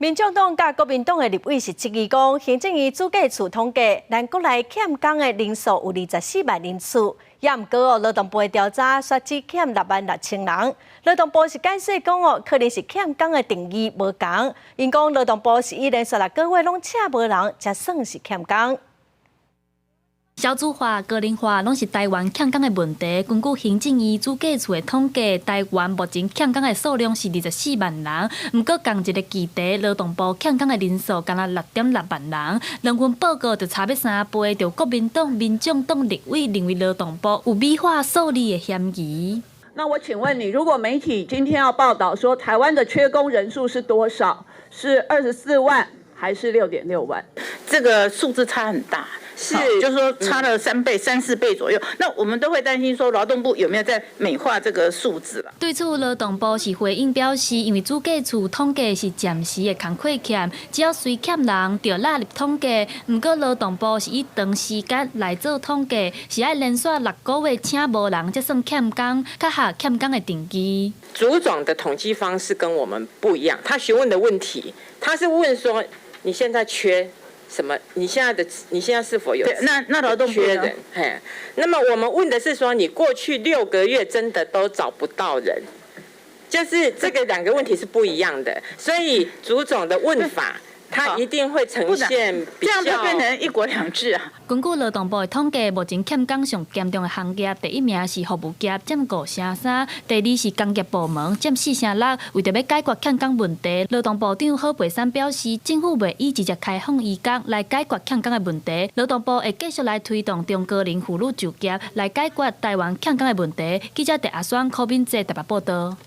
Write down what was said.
民眾黨佮國民黨的立委是質疑講，行政院主計處統計，咱國內欠工的人數有24萬人次，也毋過哦，勞動部的調查煞只欠6萬6千人。勞動部是解釋講哦，可能是欠工的定義無仝，𪜶講勞動部是以連續6個月攏請無人，才算是欠工。少子化、高齡化攏是台灣欠工的問題。根據行政院主計處的統計，台灣目前欠工的數量是24萬人。毋過仝一個季度，勞動部欠工的人數干焦6.6萬人。兩份報告就差欲三倍。就國民黨、民眾黨立委認為勞動部有美化數字的嫌疑。那我請問你，如果媒體今天要報道說台灣的缺工人數是多少？是24萬還是6.6萬？這個數字差很大。是，就是說差了3倍、3、4倍左右，那我們都會擔心說勞動部有沒有在美化這個數字了。對此，勞動部是回應表示，因為主計處統計是暫時的工課欠，只要隨欠人就納入統計。毋過勞動部是以長時間來做統計，是愛連續6個月請無人才算欠工，較合欠工的定義。主總的統計方式跟我們不一樣，他詢問的問題，他是問說你現在缺什麼？你現在是否有？那勞動缺人？嘿，那麼我們問的是說，你過去6個月真的都找不到人，就是這個兩個問題是不一樣的，所以主總的問法，它一定會呈現這樣就變成一國兩制啊。根據勞動部的統計，目前欠工上嚴重的行業，第一名是服務業，佔5成3；第二是工業部門，佔4成6。為著欲解決欠工問題，勞動部長郝培山表示，政府袂以直接開放移工來解決欠工的問題，勞動部會繼續來推動中高齡婦女就業，來解決台灣欠工的問題。記者鄭阿雙、柯敏哲台北報道。